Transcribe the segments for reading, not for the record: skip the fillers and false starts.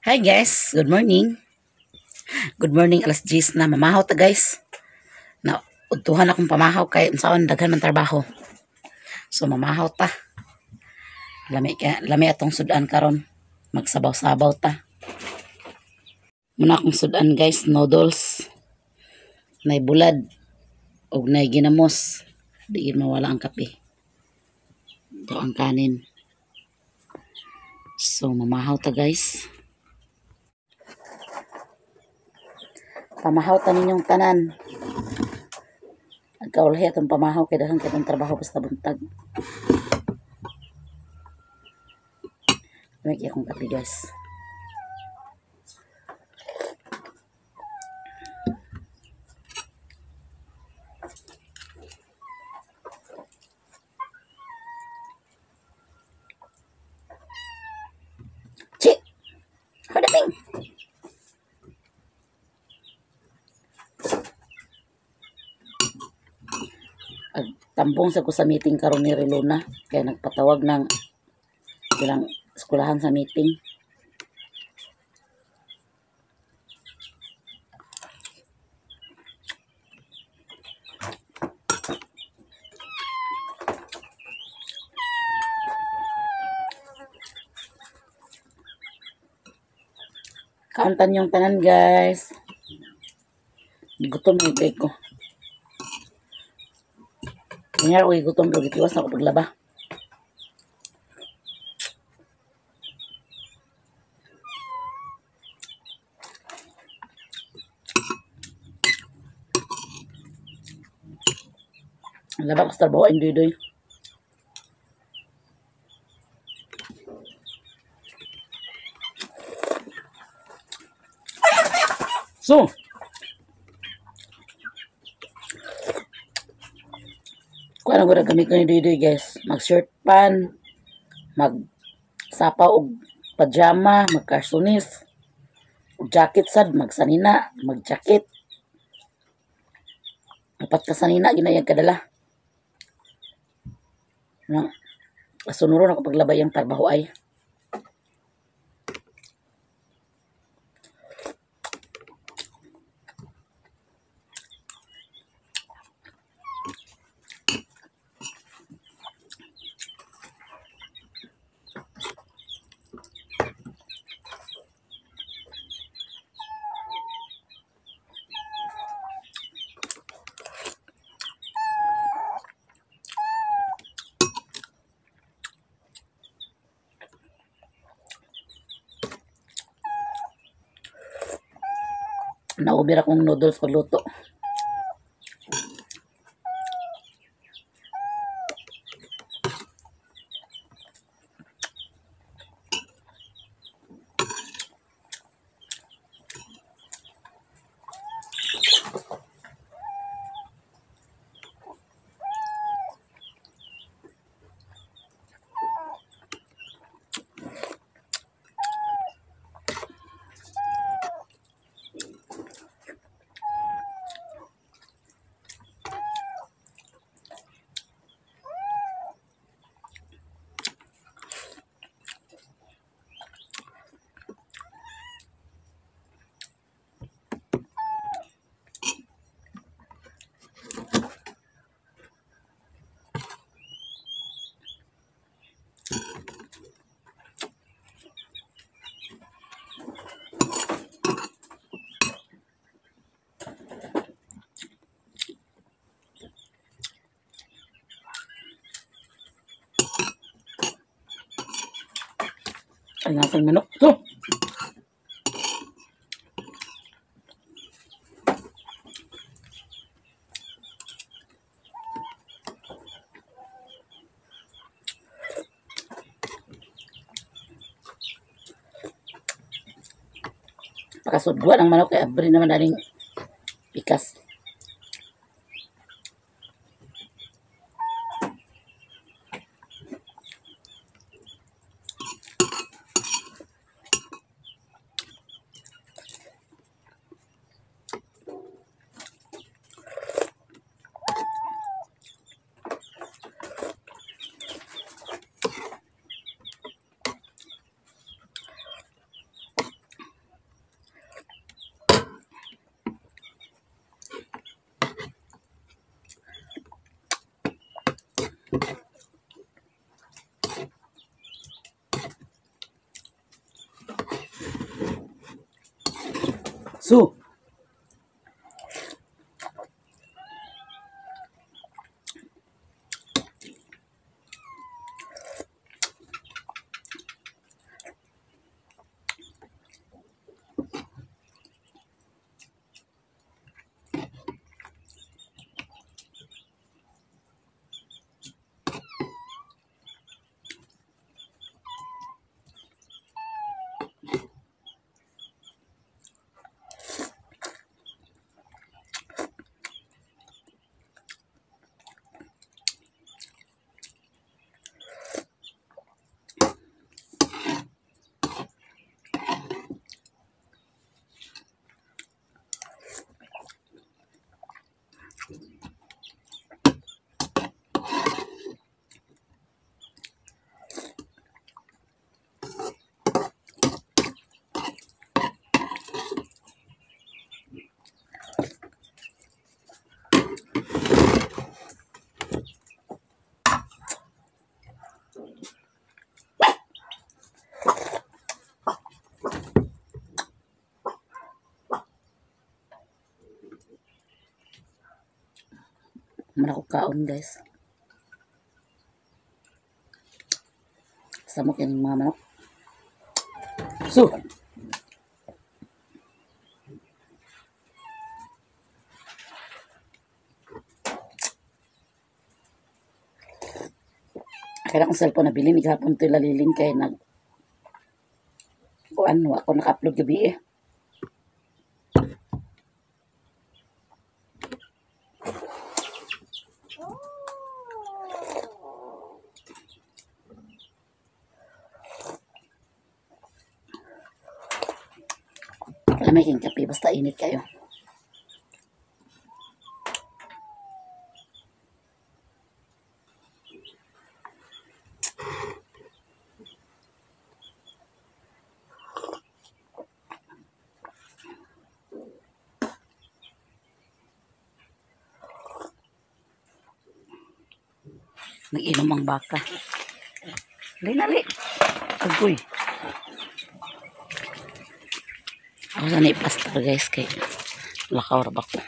Hi guys, good morning. Good morning, alas 10 na. Mamahaw ta, guys. Na udtuhan akong pamahaw kay unsaon, daghan man trabaho. So mamahaw ta. Lami kay lami atong sudan karon. Magsabaw-sabaw ta. Muna akong sudan, guys, noodles. Nay bulad og nay ginamos. Di gid mawala ang kape. Ito ang kanin. So mamahaw ta, guys. Pamahaw ta ninyong tanan. Agkaulahi atong pamahaw kay daghan kay trabaho basta buntag. May akong kape, guys. Chi! Hadaping! Tambong sa ko sa meeting karon ni Relona kaya nagpatawag ng ilang eskwelahan sa meeting. Kauntan yung tanan, guys. Gutom yung ko. Kanya ako gutom pero gitiwas na ako paglaba. Laba ko sa trabaho, ay doy. So, kuha na ko gamit ko ni Doy, guys. Mag shirt pan, mag sapaw og pajama, mag karsonis, og jacket sad, mag sanina, mag jacket. Apat ka sanina ginayag kadala. Nang sunuro na ko paglabay ang trabaho ay. Naubir akong noodles pagluto. Ay, nasa manok to. Pakasudwa ng manok kay abri naman daling pikas. So, man ako kaon guys. Samok yung mga manok. So, kaya akong cellphone na bilin, gihapon ito lalilin kay nag kuan wa ako naka-upload gabi eh. Lamay king kape, basta init kayo. Nag-inom ang baka. Linali. Agoy. Ako sana i-plaster guys kay lakaw ra ba ko.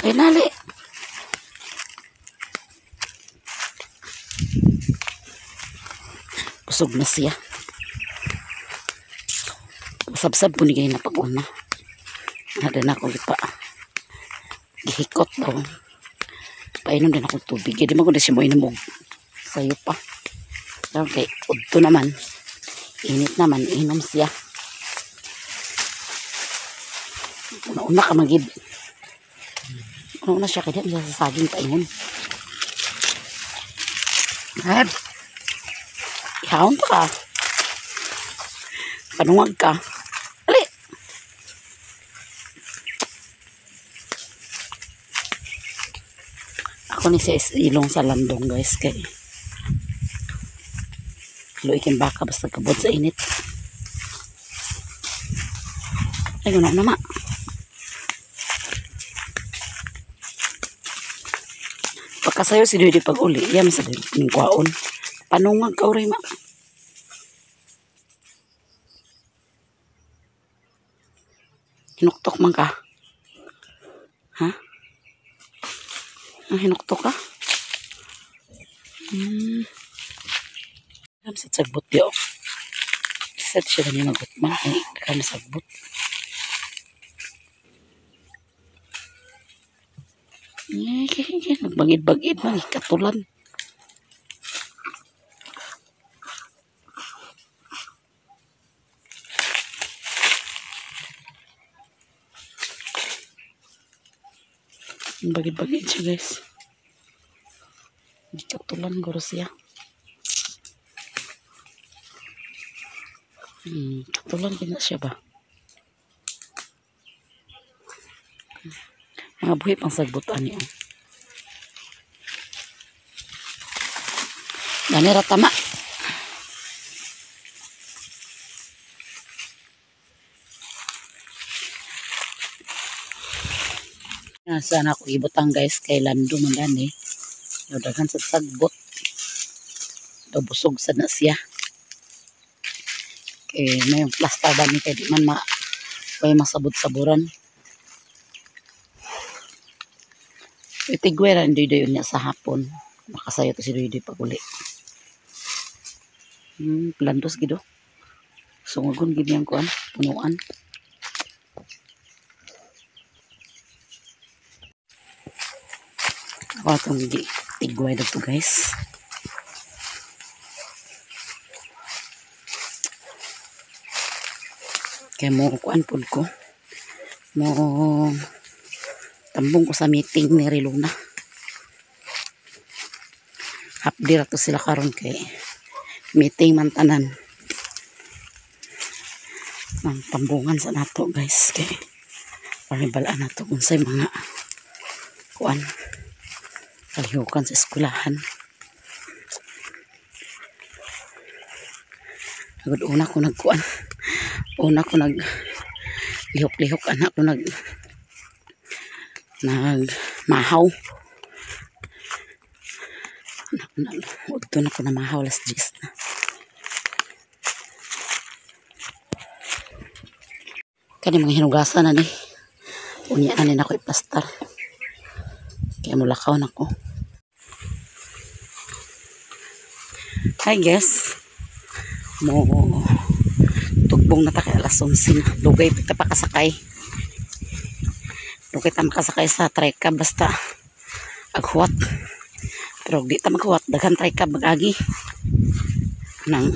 Linali. Busog na siya. Sabsab ko ni gay na pag-una. Nada na ako lipa. Gihikot daw. Painom din ako tubig. Di man ko na siya mo inom og sayo pa. Okay, udto naman. Init naman, inom siya. Una-una ka magid. Una-una siya kaya siya sa saging paingon. Heb. Ihawon pa ka. Panungag ka. Ali. Ako ni sa ilong sa landong guys kay luikin baka basta kabot sa init. Ay, una na ma. Pagkasayo si Didi pag uli, yan sa ning kwaon. Panungag ka oray ma. Hinuktok man ka. Ha? Ang hinuktok ka? Sa sagbot yo. Sad siya ganyan magutman. Ay, kami sagbot. Nagbangid-bangid man. Katulan. Bagid-bagid siya guys. Katulan guro siya. Katulan din na siya ba? Mga buhi pang sagbutan niyo. Ganira tama. Sana ako ibutang guys kay Lando man gani. Daghan sa sagbot. Daw busog sad na siya. Kay may plaster dami kay di man ma way masabod-saburan. Itigwera ni Duyduy niya sa hapon. Makasayo to si Duyduy pag uli. Plandos gido. Sungagon gid niyang kuan, punuan. Ako atong tigway dito guys. Kaya mo kuan pud ko. Mo tambong ko sa meeting ni Riluna. Half day ra to sila karon kay meeting man tanan. Ang tambungan sa nato guys kay para balaan nato unsay mga kuan kalihukan sa eskwelahan. Agad una ko nagkuan, una ko nag lihok-lihok anak ko nag nagmahaw. Udto na ko na mahaw alas 10 na. Kani mga hinugasan na ni. Unya na ni nako iplastar. Kaya mulakaw na ko. Hi guys. Mo tugbong na ta kay alas 11 na. Dugay pa ta pakasakay. Dugay ta makasakay sa trike basta aghuwat. Pero di ta maghuwat, daghan trike mag-agi. Nang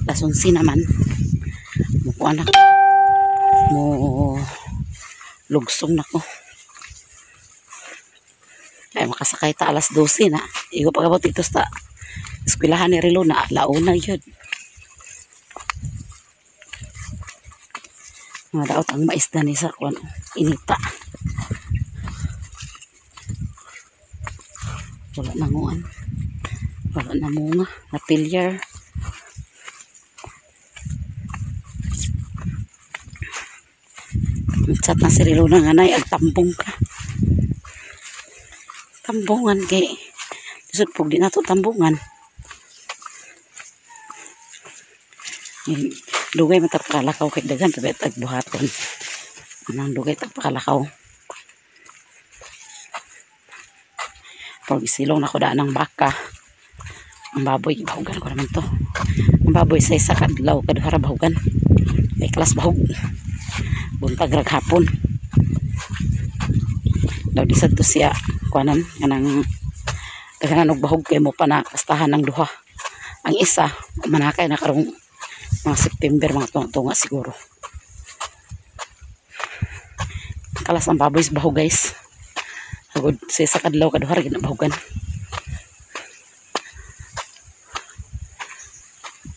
alas 11 naman. Mukuha na ko. Mo lugsong na ko. Ay makasakay ta alas 12 na. Igo pagabot dito sa eskwelahan ni Riluna, launa yun. Mga daot ang mais na ni sa kuan inita. Wala na nguan. Wala na munga, napilyar. Chat na si Riluna nga nay, agtambong ka. Tambungan kay lisod pug di nato tambungan. Dugay man ta pakalakaw kay daghan pa tag buhaton. Anang dugay ta pakalakaw. Pag isilong nako daan ang baka. Ang baboy bahugan ko naman to. Ang baboy sa isa ka adlaw kaduha ra bahugan. May kalas bahug. Buntag ra hapon. Daw di sad to siya kuanan kanang daghanan og bahug kay mo pa na kastahan ang duha. Ang isa manakay na karong mga September, mga tunga-tunga siguro. Kalas ang baboy sa bahog guys. Agod sa isa kadlaw kaduha ra gid ang bahugan.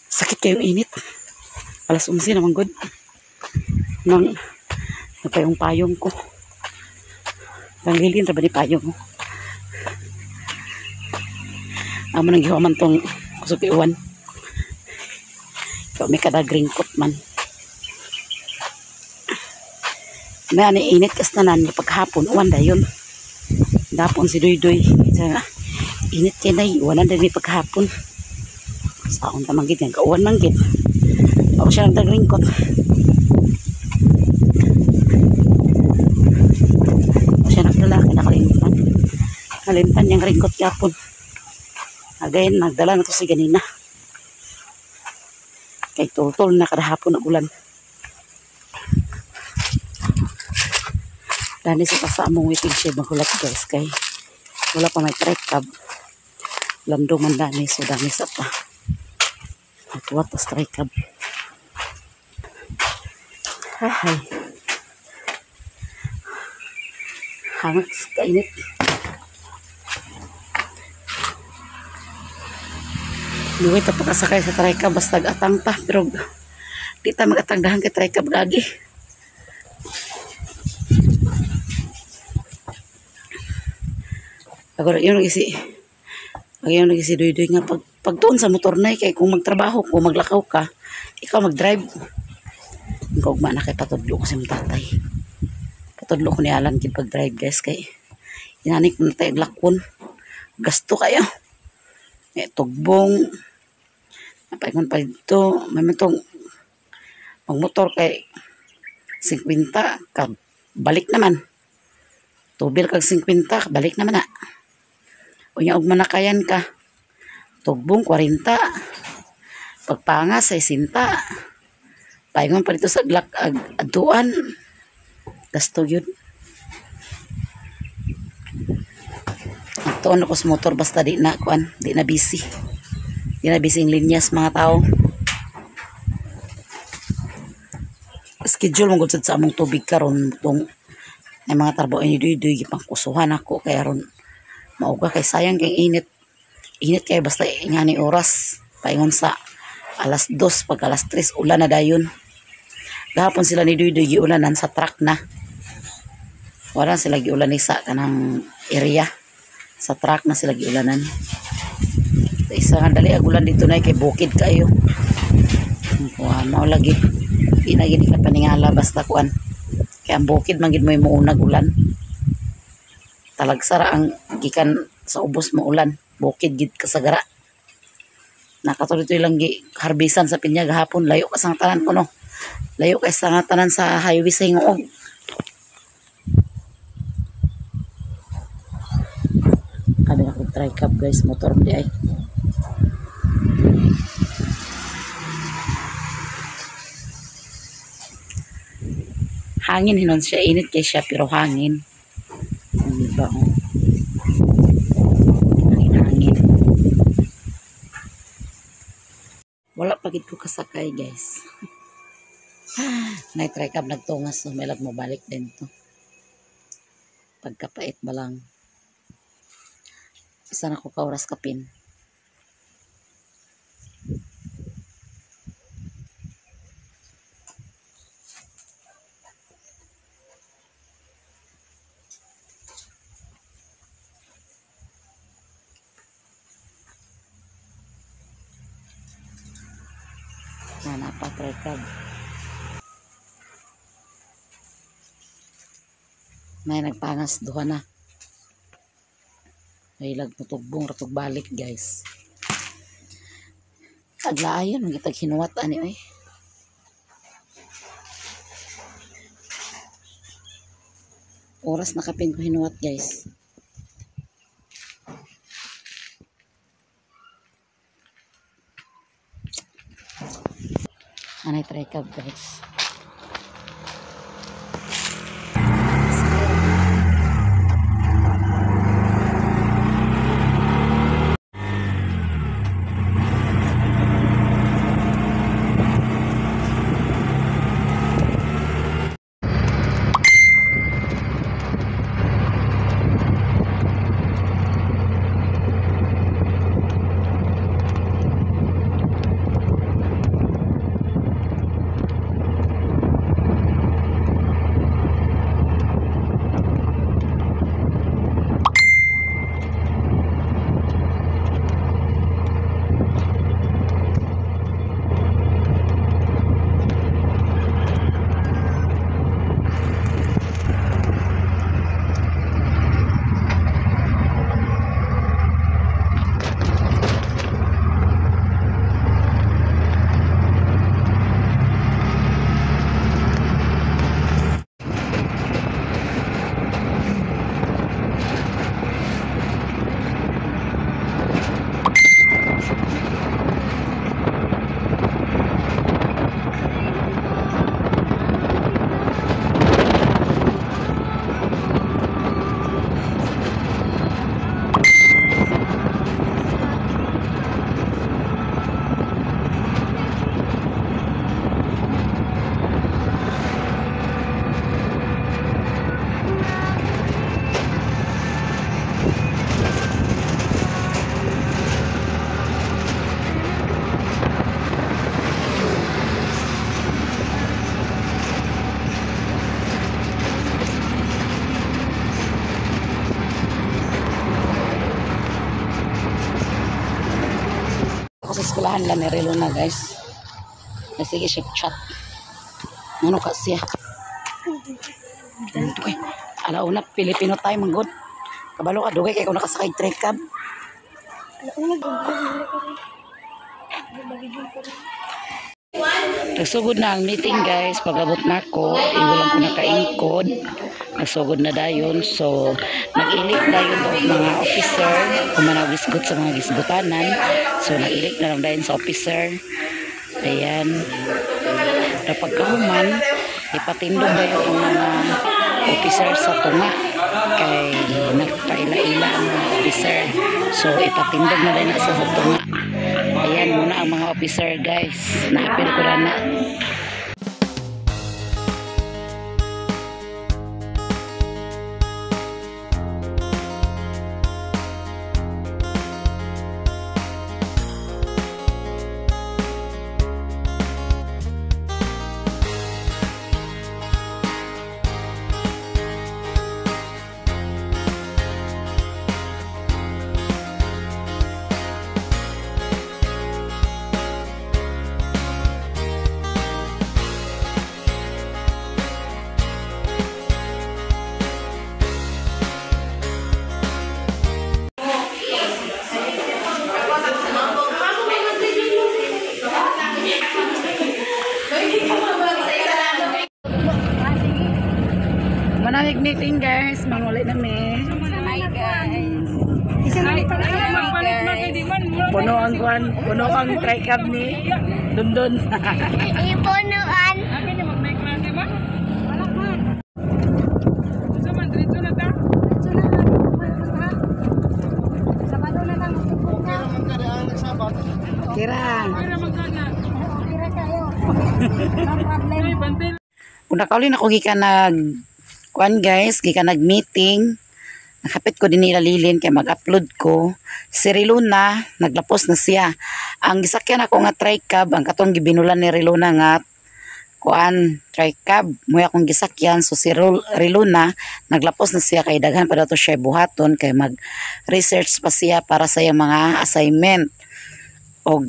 Sakit kayong init. Alas 11 naman gud. Nang napayong payong ko. Panglilin ra ba ni payong mo? Amo nang gihuman tong kusog iwan. May kada green coat man. May ani init kas tanan paghapon uwan dayon. Dapon si Duyduy. Init kay nay uwan na diri paghapon. Saon ta man gid nga uwan man gid. Ako siya nagdag green coat. Ako siya nagdala kay nakalimtan. Kalimtan niyang green coat yapon. Again nagdala na to si ganina. Kay tultol na kadahapon ang ulan. Dani sa sa among waiting shed maghulat guys kay wala pa may trike cab. Lando man dani so dani sa pa. At what a trike cab. Hay. Hangat kainit. Luway ta pagkasakay sa trike cab basta atang ta pero di ta magatang dahan kay trike cab gagi. Agora yun nagisi. Ayun nagisi duy-duy nga pagtuon sa motor na kay kung magtrabaho kung maglakaw ka, ikaw magdrive. Ikaw ugma na kay patudlo ko sa imong tatay. Patudlo ko ni Alan kid pag-drive guys kay inani ko na tayo lakwon. Gasto kayo. Tugbong. Napaingon pa dito. May matong Magmotor kay 50 ka balik naman. Tubil kag 50 balik naman na. Unya og manakayan ka. Tugbong 40. Pagpanga 60. Paingon pa dito sa Glak adtuan. Gasto yun. Tuon ako sa motor basta di na kuan, di na busy. Di na busy ang linyas mga tao. Schedule mong gud sa among tubig karon tong ay mga trabaho ni Duy-Duy gipangkusuhan ako kay aron mauga kay sayang kay init. Init kay basta ingani oras paingon sa alas 2 pag alas 3 ulan na dayon. Gahapon sila ni Duy-Duy giulanan sa truck na. Wala sila giulan sa kanang area. Sa truck na sila giulanan. Isa nga dali ag ulan dito na kay bukid kayo. Kuan mao lagi. Di na gid ka paningala basta kuan. Kay ang bukid man gid mo'y muunag ulan. Talagsara ang gikan sa ubos mo ulan. Bukid gid kasagara. Nakatuloy lang gi harbisan sa pinya gahapon layo ka sa tanan kuno. Layo kay sa tanan sa highway sa Hingoog. Kami na kong tri-cab guys, motor di ay. Hangin hinon siya, init kay siya pero hangin. Diba? Hangin, hangin. Wala pa gid ko kasakay guys. Nay tri-cab nagtungas so may lag mo balik din to. Pagkapait ba lang. Isa na ko ka oras kapin. Na napatrekab. May nagpangas duha na. May lag mutugbong ratug balik guys. Aglaayon gitag hinuwat ani oy. Oras na kapin ko hinuwat guys. Anay try-cab guys. Sa eskwelahan lang ni Relo na guys. Ay, sige siya chat. Ano ka siya? Okay. Alauna Filipino time man good. Kabalo ka dugay kay ko nakasakay trek cab. Alauna. Nagsugod na ang meeting, guys. Pag-abot nako, iwalang ko nakaingkod. Nagsugod na dayon. So, nag-elect dayon og mga officer. Kung gisgot sa mga gisgutanan. So, nag-elect na lang dayon sa officer. Ayan. Kapag kahuman, ipatindog dayon ang mga officer sa tunga. Kay nagpaila-ila ang mga officer. So, ipatindog na dayon sa tunga. Ayan muna ang mga officer, guys. Naapil ko na na. Manamig meeting, guys. Manguli na mi. Hi, guys. Puno ang kwan, puno ang tricab ni Dundun. Ipunuan. Kira. Kung nakaulin ako gikan nag kuan, guys, gikan nag meeting. Nakapit ko din nila lilin kay mag-upload ko. Si Riluna, naglapos na siya. Ang gisakyan ako nga tricab, ang katong gibinulan ni Riluna nga kuan tricab, mo akong gisakyan. So si Riluna, naglapos na siya kay daghan pa dato siya buhaton kay mag-research pa siya para sa iyang mga assignment. Og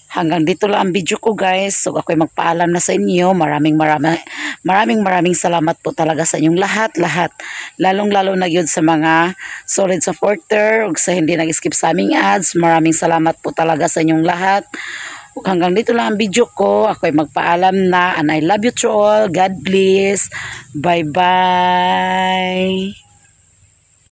hanggang dito lang ang video ko, guys. So ako'y magpaalam na sa inyo. Maraming maraming maraming maraming salamat po talaga sa inyong lahat, lahat. Lalong-lalo na yun sa mga solid supporter ug sa hindi nag-skip sa aming ads. Maraming salamat po talaga sa inyong lahat. Ug hanggang dito lang ang video ko. Ako'y magpaalam na and I love you to all. God bless. Bye-bye.